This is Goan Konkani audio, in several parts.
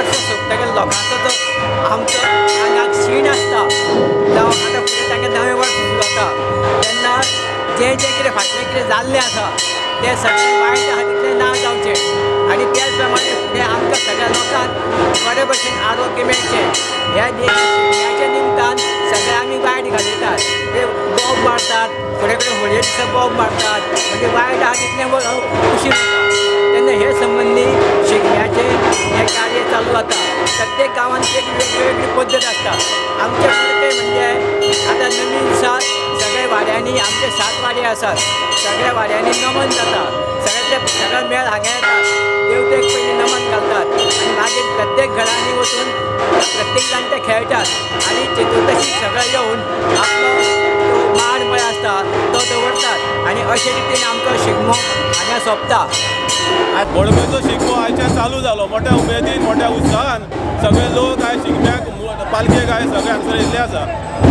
वर्स सोंपतकीर लोकांचो जो आमचो आंगाक शीण आसता जावं आतां फुडें तांकां नवें वर्स सुरू जाता तेन्ना जें जें कितें फाटलें कितें जाल्लें आसा तें सगळें वायट आसा तितलें ना जावचें आनी त्याच प्रमाणे फुडें आमकां सगळ्या लोकांक बरे भशेन आरोग्य मेळचें ह्या शिगम्याच्या निमतान सगळे आमी वायट घालयतात. ते बॉम्ब मारतात, थोडे कडेन होळये दिसा बॉम्ब मारतात, म्हणजे वायट आसा तितलें कुशीक वता. तेन्ना हे संबंदी शिगम्याचें हें कार्य चालू जाता. प्रत्येक गांवांत एक वेगळी वेगळी पद्दत आसता. आमचे मडकय म्हणजे आतां नवीन साल सगळ्या वाड्यांनी, आमचे 7 वाडे आसात, सगळ्या वाड्यांनी नमन जाता. सगळे ते सगळे मेळ हांगा येतात, देवतेक पयलीं नमन घालतात आनी मागीर प्रत्येक घरांनी वचून प्रत्येक जाण ते खेळटात आनी चतुर्दशीक सगळे येवन आपलो तो मांड पळय आसता तो दवरतात आनी अशे रितीन आमचो शिगमो हांगा सोंपता. मडकयचो शिगमो आयच्यान चालू जालो मोठ्या उमेदीन, मोठ्या उत्साहान. सगळे लोक आयज शिगम्याक पालखेक आयज सगळे हांगसर येयल्ले आसा.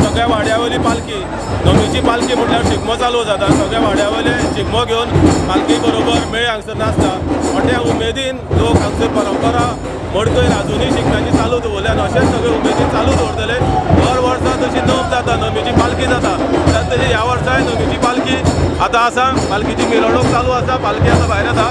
सगळ्या वाड्या वयली पालखी, नमीची पालखी म्हटल्यार शिगमो चालू जाता. सगळ्या वाड्या वयले शिगमो घेवन पालखी बरोबर मेळ हांगसर नाचता. मोठ्या उमेदीन लोक हांगसर परंपरा मडकय अजुनूय शिगम्याची चालू दवरल्या आनी अशेंच सगळे उमेदीन चालू दवरतले. दर वर्सा जशी नम जाता, नमीची पालखी जाता, त्याच तशी ह्या वर्साय नमीची पालखी आतां आसा. पालखीची मिरवणूक चालू आसा, पालखी आतां भायर येता.